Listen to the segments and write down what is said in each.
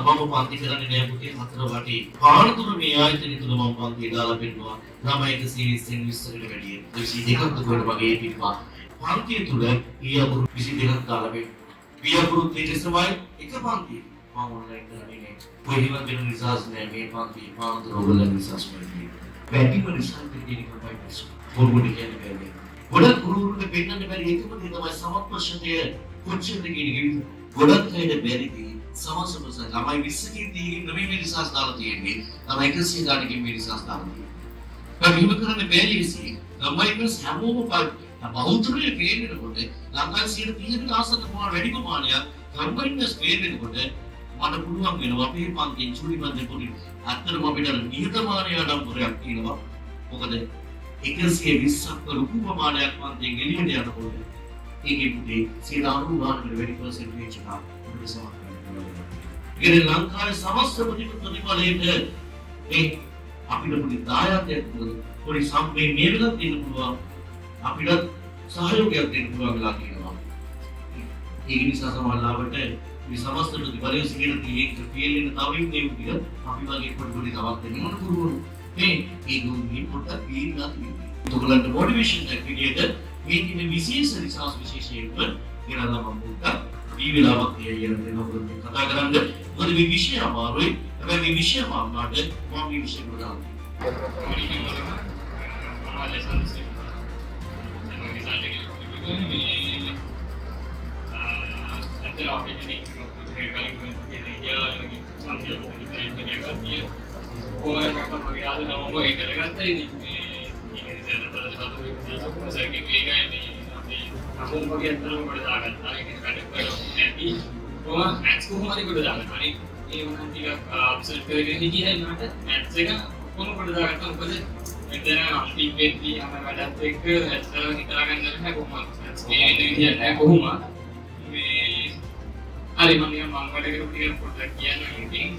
මම පන්ති කරන්නේ නෑ පුතේ හතර වටේ. පානතුර මේ ආයතනය තුල මම පන්ති දාලා පෙන්නුවා. ළමයි 120න් 20කට වැඩිය. 22ක් දුකට මගේ තිබ්බා. පන්තිය තුල ඊ අකුරු 22ක් දාලා පෙන්නුවා. බී අකුරු තේජසමයි එක පන්තිය. මම ඔන්ලයින් කරන්නේ නෑ. කොහෙවත් වෙන රිසර්ච් නෑ මේ පන්තියේ. පානතුර ඔයගොල්ලන් රිසර්ච් කරන්නේ. වැඩිම රිසර්ච් එක තියෙන කම්පයින් බොරුවට කියන්න බැහැ. ගොඩක් ගුරුවරුන්ට පෙන්වන්න බැරි එකම දේ තමයි සමත්ප්‍රශ්නය කොච්චරද කියන එක විතරයි. ගොඩක් අයට බැරි දේ සමස්ත ප්‍රශ්න ළමයි 20කින් 30කින් නෙමෙයි මේ රිසර්ච් දාලා තියෙන්නේ. ළමයි 100 ගානකින් මේ රිසර්ච් දාලා තියෙන්නේ. මම මෙහෙම කරන්න බැහැ ලේසියෙන්. ළමයි වෙනස් හැමෝම බහුතරය ෆේල් වෙනකොට ලංකාවේ 30කට ආසන්න ප්‍රමාණ වැඩි ප්‍රමාණයක් කම්බයින් ෆේල් වෙනකොට මට පුළුවන් වෙනවා අපේ පන්තියෙන් චූටි පන්තියෙන් පොඩි ඇත්තටම අපිට අර නිහතමානී ආඩම්බරයක් තියෙනවා. මොකද 120ක් ලොකු ප්‍රමාණයක් පන්තියෙන් එළියට යනකොට ඒකේ පුතේ 90 ගානකට වැඩි පර්සන්ටේජ් එකක් අපිට සමත් කරන්න පුළුවන්. ඒ කියන්නේ ලංකාවේ සමස්ත ප්‍රතිඵලයට මේ අපිට පොඩි දායාදයක් පොඩි සම්මේ මේ වෙලක් දෙන්න පුළුවන්, අපිට සහයෝගයක් දෙන්න පුළුවන් වෙලා තියෙනවා. ඒක නිසා සමහරවිට මේ සමස්ත ප්‍රතිඵලය 130ක් ෆේල් වෙන තව ඉන්නේ ටික අපි වගේ පොඩි පොඩි තවත් දෙන්න ඕන ගුරුවරු. මේ ඒ ගුරුවරුන් පොඩ්ඩක් පීඩනා තියෙනවා. ඔයගොල්ලන්ට මොටිවේෂන් එකක් විදියට මේ තියෙන විශේෂ රිසෝස් විශේෂයෙන්ම ගෙනල්ලා මම පොඩ්ඩක් දී වෙලාවක් තියයි කියලා දෙන්න ඔයගොල්ලන්ට කතා කරන්න. මොකද මේ විෂය අමාරුයි. හැබැයි මේ විෂය අමාරුනාට මම මේ විෂය ප්‍රධානයි. මම ලෙසන්ස් එක මම රිසල්ට් එක මේ ඇත්තට අපේ ඉතින් ඒ කලින් කියන වගේ සම්පූර්ණ ඩිෆරන්ට් එකක් තියෙන කොහොමද මම මගේ යාළුවා නම ඔය කරගත්තා. ඉතින් මේ ඒක රිසල්ට් වල සතුටු වෙන්න සර් කිව්වේ ඒකයි. මේ අපි අහුම් වගේ ඇත්තටම ගොඩ දාගත්තා. ඒක වැඩ කරලා නැති කොහොම මැත්ස් කොහොම හරි ගොඩ දාගත්තා. අනිත් ඒ වුණා ටිකක් අප්සෙට් කරගෙන හිටියා. ඒ වුණාට මැත්ස් එක ඔක්කොම ගොඩ දාගත්තා. මොකද මෙතන අන්තිම වෙද්දී හැම වැඩත් එක්ක ඇත්තටම හිතා ගන්න බැහැ කොහොමද මැත්ස් මේ වෙන විදියක් නෑ කොහොම මේ හරි. මම නිකන් මං වැඩ කරපු ටික පොඩ්ඩක් කියන්නම්. ඉතින්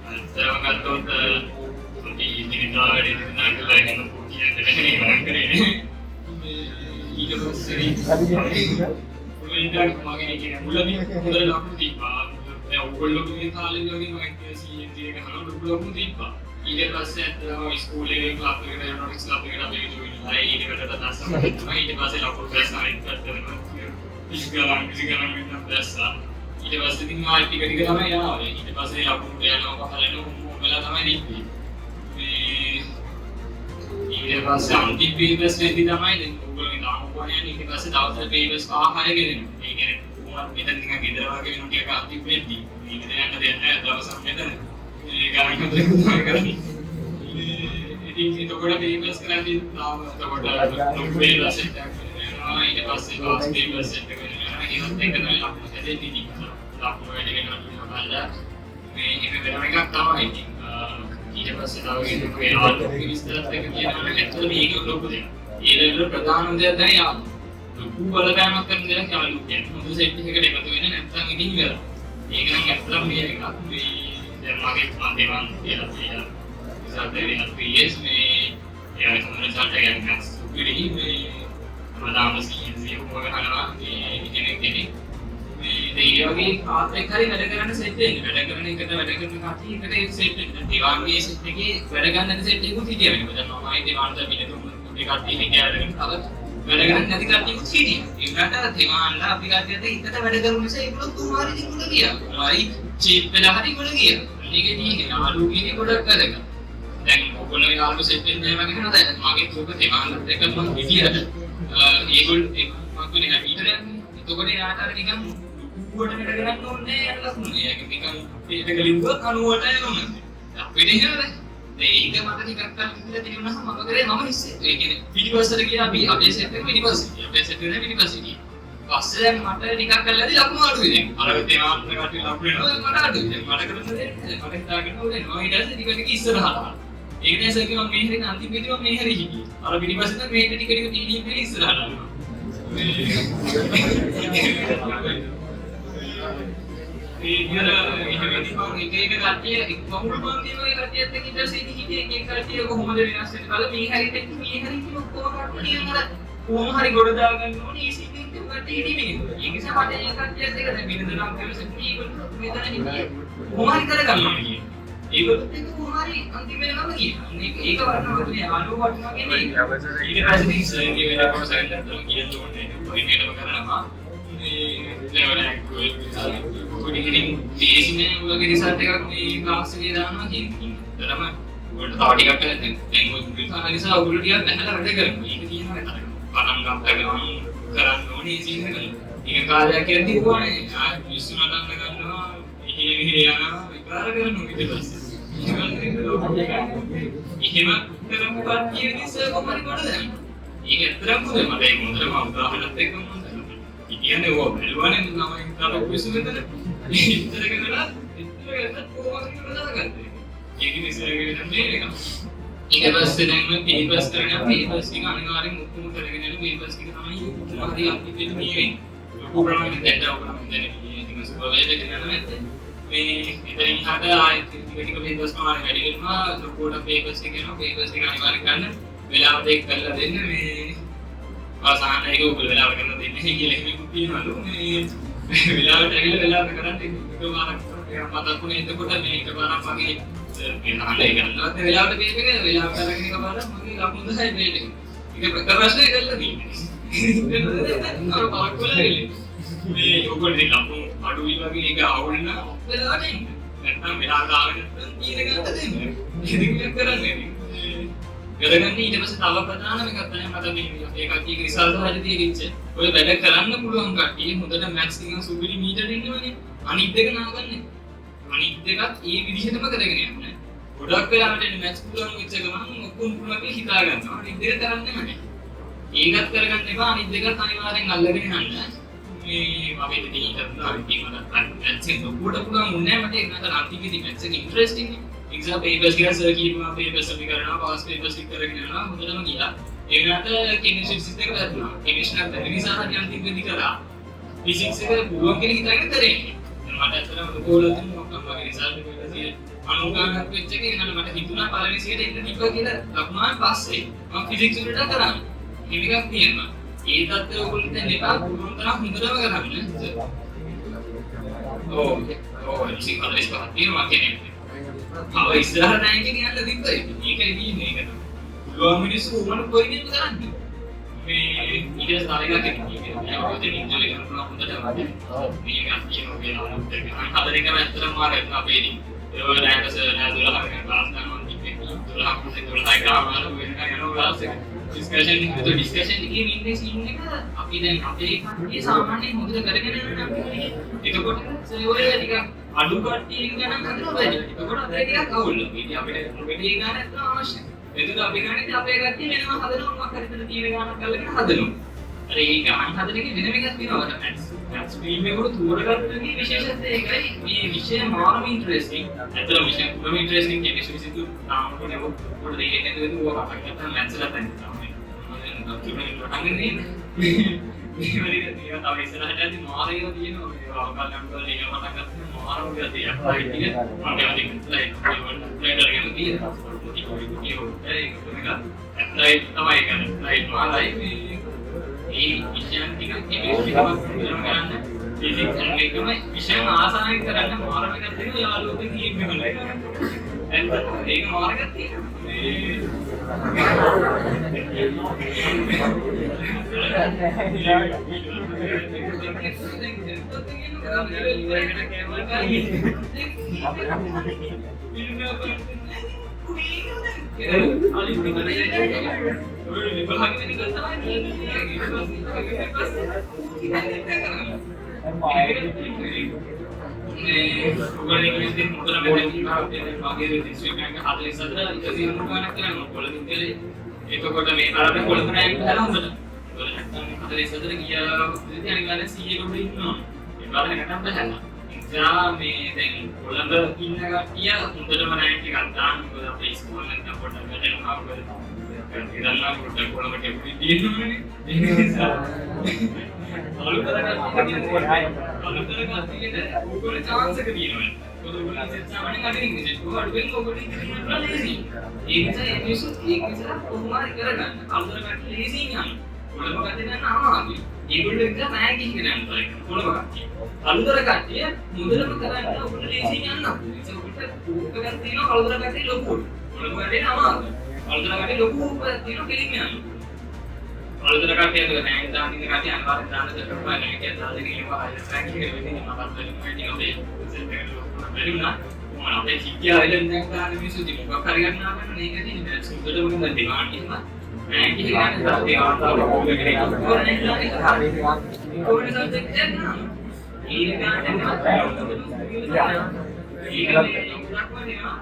ඇත්තටම ගත්තොත් අපි ඉදිරියට වැඩ ඉදිරියට කරලා එහෙම කියන්න බැහැ නේ මං කරේ නේ. ඊට පස්සේ මුලින්ම මගේ කියන්නේ මුලදී හොඳට ලකුණු තිබ්බා. දැන් ඔයගොල්ලෝ මේ කාලේ වගේ මම CNC එක ගහනවා ලොකු ලකුණු තිබ්බා. ඊට පස්සේ ඇත්තටම ඉස්කෝලේ ක්ලබ් එකට ඇරොනොටික්ස් ක්ලබ් එකට අපි ජොයින් වෙලා ඊට වැඩට දැස්සා. ඊට පස්සේ ලකුණු දැස්සා. අනිත් පැත්තටම 20 ගණන් 20 ගණන් වෙනනම් දැස්සා. ඊට පස්සේ ඉතින් ආයෙ ටික ටික තමයි ආවේ. ඊට පස්සේ ලකුණු යනවා පහළ යනවා ඔහොම වෙලා තමයි තිබ්බේ. මේ ඊට පස්සේ අන්තිම පේපර්ස් වෙද්දි තමයි දැන් ඔයගොල්ලෝ තාම කොහොමද යන්නේ. ඊට පස්සේ දවසට පේපර්ස් පහ හය ගෙදෙනවා. ඒ කියන්නේ කොහොමද මෙතන නිකන් ගෙදර වගේ වෙන ටිකක් අන්තිම වෙද්දි මේ ගෙදර යන්න දෙයක් නැහැ දවසක් මෙතන මේ ගණන් හතර තමයි කරන්නේ. ඉතින් එතකොට පේපර්ස් කරන්නේ තාම එතකොට ලොකු පේපර්ස් සෙට් එකක් වෙනවා. ඊට පස්සේ පාස් පේපර්ස් සෙට් එක වෙනවා. ඒවත් එක තමයි ලකුණු හැදෙන්නේ. ඉතින් ලකුණු වැඩි වෙනවා කියනවා බලලා මේ එහෙම වෙන එකක් තමයි. ඉතින් ඊට පස්සේ තව කෙනෙක් යාළුවෝගේ විස්තරත් එක්ක කියනවා නම් ඇත්තටම මේක ලොකු දෙයක්. ඒ ලෙවල් වල ප්‍රධානම දෙයක් තමයි යාළුවෝ. ලොකු බලපෑමක් කරන දෙයක් යාළුවෝ කියන්නේ. හොඳ සෙට් එකකට එකතු වෙන්න නැත්නම් ඉතින් ඉවරයි. ඒක නම් ඇත්තටම මේ එකක්. මේ දැන් මගේ මම දෙවන් කියලා කියලා රිසල්ට් එක වෙනස් PS මේ එයාගේ හොඳ රිසල්ට් එක ගැන සුපිරි. මේ මම තාම CNC ඔක්කොම ගහනවා මේ කෙනෙක් කෙනෙක් මේ දැන් ඒ වගේ කාත් එක්ක හරි වැඩ කරන්න සෙට් වෙන්න. වැඩ කරන එකට වැඩ කරන කට්ටිය එකට ඒ සෙට් වෙන්න. දැන් දෙවාන්ගේ සෙට් එකේ වැඩ ගන්න නැති සෙට් එකකුත් හිටියා වෙනවා. දැන් මමයි දෙවාන්ට මිනිතුන් පොඩි කට්ටිය හිටියා වැඩ කරන. තව වැඩ ගන්න නැති කට්ටියකුත් හිටියා. ඒ වුණාට දෙවාන්ලා අපි කට්ටියත් එක්ක එකට වැඩ කරපු නිසා ඒගොල්ලෝ කොහොම හරි ඉතින් ගොඩ ගියා. කොහොම හරි චීප් වෙලා හරි ගොඩ ගියා. මේකේ තියෙන්නේ යාළුවෝ කියන එක ගොඩක් වැදගත්. දැන් ඔයගොල්ලෝ යාළුවෝ සෙට් වෙන්නේ නැහැ වගේ නේද? මගේ ඔක දෙවාන්ලත් එක්ක මං හිටියට ඒගොල්ලෝ මං කියන්නේ හැමීටර යන්නේ. එතකොට එයාට අර නිකන් ලොකුවට වැඩ කරන්න ඕනේ නෑ යන ලකුණු. එයාගේ නිකන් ඒක ලිව්ව කනුවට යනවා. අපිට එහෙම නෑ. දැන් ඒක මට ටිකක් කල් ඉඳලා තිබුණාම මම කරේ මම ඉස්සේ. ඒ කියන්නේ පිටිපස්සට ගියා අපි අපේ සෙට් එක පිටිපස්සේ ගියා. අපේ සෙට් එක පිටිපස්සේ ගියා. පස්සේ දැන් මට ටිකක් කල්ලාදී ලකුණු අඩුයි දැන්. අර තේමාත් කට්ටිය ලකුණු එනවා මට අඩුයි. දැන් මට කරන්න දෙයක් නෑ. මට හිතාගන්න ඕනේ නෑ. මම ඊට පස්සේ ටික ටික ඉස්සරහට ආවා. ඒක නිසා සර් කිව්වා මේ හරියට අන්තිම වෙද්දි මම මේ හරිය හිටියේ. අර පිටිපස්සේ නම් මේක ටික ටික තීනි වෙලා ඉස්සරහට ආවා. ඒ ඉතින් එහෙම ඉතින් මං එක එක කට්ටිය මම පන්තියේ වගේ කට්ටියත් එක්ක ඊට පස්සේ ඉතින් හිටියේ එක එක කට්ටිය කොහොමද වෙනස් වෙන්නේ බලලා මේ හරියට එක්ක මේ හරියට ඔක්කොම කට්ටිය නිකන් අර කොහොම හරි ගොඩ දාගන්න ඕනේ. ඒ සිද්ධියෙන් කට්ටිය හිටියේ මිනිස්සු. ඒ නිසා මට ඒ කට්ටියත් එක්ක දැන් විනෝද නම් කරලා ඒගොල්ලෝ මෙතන හිටියේ කොහොම හරි කරගන්න ඕනේ කියන්නේ. ඒගොල්ලොත් එක්ක කොහොම හරි අන්තිම වෙනකම ගියා. ඒක වටිනවා කියන්නේ යාළුවෝ වටිනවා කියන්නේ ඒක. ඊට පස්සේ ඉතින් සර්ගේ වෙලාවම සර් ඇත්තටම කියන්න ඕනේ නෑ. පොඩි කරනවා. මේ ලෙවල් එකක් පොඩි ඉතින් ලේසි නෑ ඔයගේ රිසල්ට් එකක් මේ ක්ලාස් එකේ දානවා කියන්නේ. ඇත්තටම ඔයාලට තව ටිකක් දැන් දැන් ඔය ගුරුතුමා නිසා ඔයගොල්ලෝ ටිකක් බැහැලා වැඩ කරනවා. ඒක තියෙනවා නේද? පටන් ගත්ත ගමන් කරන්න ඕනේ ඒ සීන් එක. එක කාලයක් යද්දි කොහොමද? ආ මිනිස්සු නටන්න ගන්නවා, එහෙ මෙහෙ යනවා, විකාර කරනවා ඊට පස්සේ. එහෙම කරපු කට්ටිය නිසා කොහොම හරි කොට දැම්මා. ඒක ඇත්තටම හොඳයි. මට ඒක හොඳටම උදාහරණත් එක්කම හොඳයි. කියන්නේ ඔය බැලුවානේ ළමයි තව කුසු මෙතන. ඉතර කරලා ඉතර කරලා කොහොමද කියලා දාගත්තේ. ඒක නිසා මේ එක. ඊට පස්සේ දැන් මම පේපර්ස් කරනවා. පේපර්ස් ටික අනිවාර්යෙන් ඔක්කොම කරගෙන යන පේපර්ස් ටික තමයි ඔක්කොම හරි අන්තිමට මේ වෙන්නේ. ලොකු ප්‍රමාණයක් දැන් ඔක්කොම දැන් ඉතින් සුපර්වයිසර් එක නේද නැත්තේ. මේ ඉතින් එහාට ආයෙත් ටික ටික පේපර්ස් ප්‍රමාණය වැඩි වෙනවා. ලොකුවට පේපර්ස් ටික එනවා. පේපර්ස් ටික අනිවාර්යෙන් ගන්න. වෙලාවට ඒක කරලා දෙන්න. මේ අවසාන එක ඔයගොල්ලෝ වෙලාවට කරලා දෙන්නේ කියලා එහෙම එකක් තියෙනවලු. මේ වෙලාවට ඇවිල්ලා වෙලාවට කරන්න එකපාරක් මතක් වුණේ. එතකොට මේ එකපාරක් මගේ මේ නහන්න ඒ ගන්නවත් වෙලාවට පේපර් එක වෙලාවට අරගෙන එකපාරක් මගේ ලකුණු 10යි පේපර් එක. ඒක ප්‍රශ්නේ කරලා තියෙන්නේ. අර පාක් වල ඇවිල්ලා මේ ඔයගොල්ලෝ ඉතින් ලකුණු අඩුයි වගේ ඒක අවුල් නම් වෙලාවට එන්න. නැත්නම් වෙලාවට ආවේ නැත්නම් තීර ගන්න දෙන්න. ඉතින් මේක කරන්නේ ඉතින්. කරගන්න ඊට පස්සේ තව ප්‍රධානම එකක් තමයි මට මේ අපේ කට්ටියගේ රිසල්ට් හරි තේරිච්ච. ඔය වැඩ කරන්න පුළුවන් කට්ටිය හොඳට මැත්ස් නිකන් සුපිරි මීටර් ඉන්නවනේ. අනිත් දෙක නාගන්නේ. අනිත් දෙකත් ඒ විදිහටම කරගෙන යන්න. ගොඩක් වෙලාවට එන්නේ මැත්ස් පුළුවන් වෙච්ච ගමන් ඔක්කොම පුළුවන් කියලා හිතා ගන්නවා. අනිත් දෙක කරන්නේම නැහැ. ඒකත් කරගන්න එපා. අනිත් දෙකත් අනිවාර්යෙන් අල්ලගෙන යන්න. මේ අපේ ඉතින් ඊට අන්තිම මට මැත්ස් එක ලොකුවට පුළුවන් වුණේ නැහැ මට. ඒක නේද අන්තිමේදී මැත්ස් එක ඉන්ටරෙස්ටිං නේ. එක්සෑම් පේපර්ස් ටික සර් කියපුවා පේපර්ස් අපි කරනවා, පාස් පේපර්ස් ටික කරගෙන යනවා, හොඳටම ගියා. ඒ වුණාට කෙමිස්ට්‍රි ෆිසික්ස් දෙක වැරදුනා. කෙමිස්ට්‍රි නම් බැරි නිසා හරි අන්තිමේදී කරා. ෆිසික්ස් එක පුළුවන් කියලා හිතාගෙන කරේ නෑ. දැන් මට ඇත්තටම ලොකු වෙලා තියෙන මොකක්ද මගේ රිසල්ට් එක 90 ගානක් වෙච්ච එක එනනම් මට හිතුණා පළවෙනි සියයට එන්න තිබ්බා කියලා ලකුණු ආවෙන් පස්සේ මම ෆිසික්ස් වලට කරන්නේ. එහෙම එකක් තියෙනවා. ඒ තත්ත්වය ඔයගොල්ලෝ දැන් එපා පුළුවන් තරම් හොඳටම කරන්න. ඔව් ඔව් 45 තියෙනවා කියන්නේ. තව ඉස්සරහට රෑන්ක් එක යන්න තිබ්බා. ඒකයි තියෙන්නේ ඒක තමයි. පුළුවන් මිනිස්සු උමන කොයි දෙයක් කරන්නේ. මේ ඊට පස්සේ තව එකක් කියන්නේ ඔය ඉන්ජොයි කරන්න පුළුවන් හොඳටම. මේ එකක් තියෙනවා කියලා අමුත් එක. හතර එකම ඇත්තටම මාර අපේ ඉතින්. ඒ වගේ රෑන්ක් සර් නෑ 12 වෙනකන් ක්ලාස් ගන්නවා ඉතින් 12 පස්සේ 12 ගාම වෙනකන් යනවා ක්ලාස් එක. ඩිස්කෂන් එක ඩිස්කෂන් එකේ ඉන්නේ සීන් එක අපි දැන් අපේ කට්ටිය සාමාන්‍යයෙන් හොඳට කරගෙන යනවා අපි. එතකොට සර් ඔය ටිකක් අඩු කට්ටිය ගණන් හදනවා වැඩි. එතකොට අපේ ටිකක් අවුල්. ඉතින් අපිට වැඩි ගානක් තමයි අවශ්‍ය. එතකොට අපි ගානේ ඉතින් අපේ කට්ටිය වෙනම හදනවා මොකක් හරි එතන තියෙන ගානක් අල්ලගෙන හදනවා. අර ඒ ගාන හදන එකේ වෙනම එකක් තියෙනවා. අර මැත්ස් ස්ට්‍රීම් එක උඩ තෝරගත්ත එකේ විශේෂත්වය ඒකයි. මේ විෂය මාරම ඉන්ටරෙස්ටිං. ඇත්තටම විෂය තුනම ඉන්ටරෙස්ටිං. කෙමිස්ට්‍රි ෆිසික්ස් තාම පොඩි පොඩි දෙයක් නේද ඔය කතා කරලා මැත්ස් වල තමයි. පටන් ගන්නේ මේ වලින් තියෙනවා. තව ඉස්සරහට යද්දි මාර ඒවා තියෙනවා. මේ අවකාශ වල ඒක පටන් ගත්තම මාරම ඒවා තියෙනවා. ෆ්ලයිට් ටික මම කැමති ෆ්ලයිට් ෆ්ලයිට් අරගෙන තියෙනවා. පොඩි පොඩි පොඩි ඒක එක ෆ්ලයිට් තමයි ඒක. ෆ්ලයිට් මාරයි. මේ ඒ විෂයන් ටික කෙමිස්ට්‍රි එකක් කරන්න ෆිසික්ස් හැම එකම විෂයන් ආසාවෙන් කරන්න මාරම එකක් තියෙනවා. යාළුවෝ එක්ක ගේම් එක හොඳයි. ඒක මාර එකක් තියෙනවා. එතකොට මේ පාර කොළඹ රෑන්ක් ගහලා හොඳට. ඒවල නැත්තම් 44 ගියා ඉතින් අනිවාර්යෙන් 100 කට ඉන්නවා. ඒ පාර නැත්තම් බහැලා. ඒ නිසා මේ දැන් කොළඹ ඉන්න කට්ටිය හොඳටම රෑන්ක් එකක් දාන්න. මොකද අපේ ඉස්කෝලේ නැත්තම් පොඩ්ඩක් වැටෙනවා. මොකද ඉතින් පොඩ්ඩක් කොළඹට එපුයි තියෙනවනේ. ඒ නිසා අලුතර කට්ටියට ඕගොල්ලෝ චාන්ස් එක තියෙනවා. මොකද ඔයගොල්ලෝ ඉතින් සාමාන්‍යයෙන් අඩින් ඉන්නේ. ඔය අඩුවෙන් ඔයගොල්ලෝ ඉතින් කරන්න ලේසි. ඒ නිසා ඒ මිනිස්සු ඒක නිසා කොහොම හරි කරගන්න. අලුතර කට්ටිය ලේසියෙන් යනවා. කොළඹ කට්ටිය ගන්න අමාරුයි. ඒගොල්ලෝ ඉතින් රෑන්ක් එකකට යන්න try කරනවා. කොළඹ කට්ටිය. කළුතර කට්ටිය මුදලම කරන්න ඔයගොල්ලෝ ලේසියෙන් යන්න පුළුවන්. ඒ නිසා ඔයගොල්ලන්ට හෝප් එකක් තියෙනවා කළුතර කට්ටිය ලොකුවට. කොළඹ කට්ටියට අමාරුයි. කළුතර කට්ටිය ලොකු හෝප් එකක් තියෙනවා කෙලින්ම යන්න. කළුතර කට්ටිය අතර රෑන්ක් දාන්න ඉන්න කට්ටිය අනිවාර්යෙන් දාන්න දෙපා රෑන්ක් එක දාලා ඉතින් ඒවා හයියස්ට් රෑන්ක් එකට වෙන්නේ මම මටත් ඉතින් අපේ සෙට් එකට බැරි වුණා. කොහොමද අපේ සිද්ධිය ආයෙත් දැන් දාන්න මිනිස්සු ඉතින් මොකක් හරි ගන්නවා ගන්න මේක ඉතින් දැන් සුද්දට මොකද ඩිමාන්ඩ් එහෙම රෑන්ක් එක ගන්න අපේ ආතාව කොහොමද කොහොමද සබ්ජෙක්ට් එක නෑ. ඒක ගන්න ඒක ලොකුක් වදිනවා.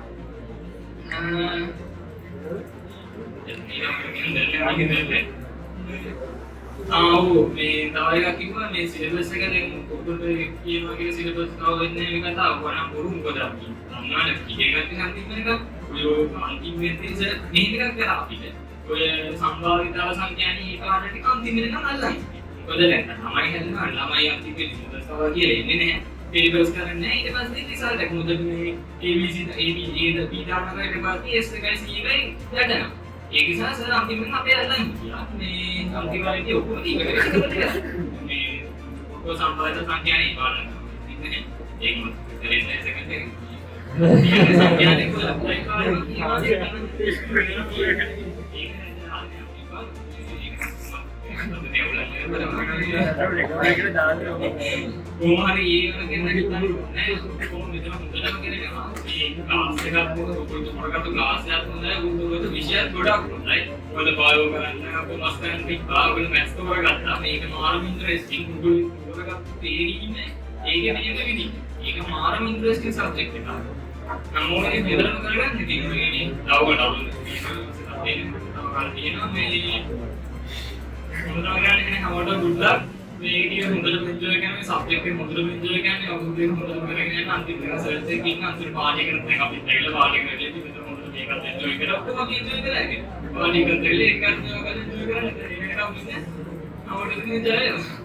ආ ඔව් මේ තව එකක් කිව්වා මේ සිලබස් එක දැන් ඔයගොල්ලෝ කියනවා කියලා සිලබස් තව වෙන්නේ නැහැ මේ කතාව. ඔය නම් බොරු මොකද අපි දන්නවනේ ඉගෙන ගන්න අන්තිම එක ඔය අන්තිම වෙද්දී සර් මෙහෙම එකක් කරා අපිට. ඔය සම්භාවිතාව සංඛ්‍යානේ ඒ පාඩ ටික අන්තිම වෙනකන් අල්ලන්නේ. මොකද දැන් ළමයි හැදෙනවා ළමයි අන්තිම වෙද්දී සිලබස් තව කියලා එන්නේ නැහැ. සිලබස් කරන්නේ නැහැ. ඊට පස්සේ රිසල්ට් එක මොකද මේ ABC AB A B දානවා ඊට පස්සේ S එකයි C එකයි යටනවා. ඒක නිසා සර් අන්තිමෙන් අපේ අල්ලන් හිටියා. මේ අන්තිම වලදී ඔක්කොම ඉවර වෙලා මේ ඔක්කොම සම්භාවිත සංඛ්‍යානේ බලන්න. ඉන්නේ ඒක මොකද කරේ නැහැ සෙකන්ඩ් එක. සංඛ්‍යානේ කොහොමද කොහොම හරි ඒ වගේ නෑ කොහොම මෙතන හොඳටම කරනවා මේ ක්ලාස් එකක් මොකද ඔයගොල්ලෝ තෝරගත්තු ක්ලාස් එකක් හොඳයි ඔයගොල්ලෝ විෂයත් ගොඩක් හොඳයි. ඔයගොල්ලෝ බයෝ කරන්න කොමර්ස් කරන්න තිබ්බා ඔයගොල්ලෝ මැත්ස් තෝරගත්තා. මේක මාරම ඉන්ටරෙස්ටිං. ඔයගොල්ලෝ තෝරගත්තු තේරීම ඒකේ නියම විදි. ඒක මාරම ඉන්ටරෙස්ටිං සබ්ජෙක්ට් එකක්. නම් ඕනේ මෙතනම කරගන්න. ඉතින් මේ තව ගොඩක් තව තියෙනවා මේ හොඳටම කරන්න ඉතින් හැමෝටම good luck. මේ ටික හොඳටම එන්ජොයි කරන මේ සබ්ජෙක්ට් එක හොඳටම එන්ජොයි කරන්නේ අවුරුදු දෙක හොඳටම කරගෙන යන අන්තිම එක සර්ච් එකේ ඉන්න අන්තිම පාටි එකට දැන් අපිත් ඇවිල්ලා පාටි එකට ගිහින් මෙතන හොඳට මේකත් එන්ජොයි කරලා ඔක්කොම අපි එන්ජොයි කරලා ඉතින් පාටි එකත් ඇවිල්ලා ඒකත් මේකත් එන්ජොයි කරලා ඉතින් ඒ වෙනකම් ඉන්න හැමෝටම ඉතින් ජය වේවා.